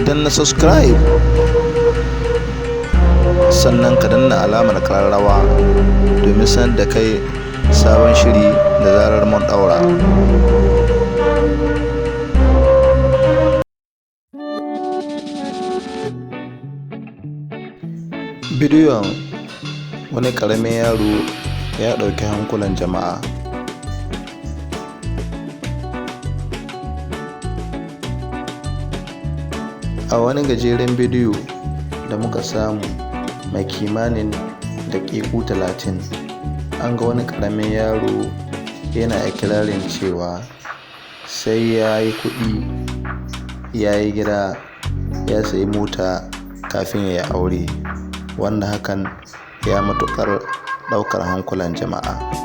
Danna subscribe, sannan ka danna alamar kararrawa domin sanar da kai sabon shiri da zarar mun daura. Bidiyon wani ƙaramin yaro ya ɗauki hankulan jama'a. A wani gajeren bidiyo da muka samu mai kimanin daƙiƙu 30, an ga wani ƙaramin yaro yana iƙirarin cewa sai ya yi kuɗi, ya yi gida, ya sayi mota kafin ya yi aure, wanda hakan ya matuƙar ɗaukar hankulan jama'a.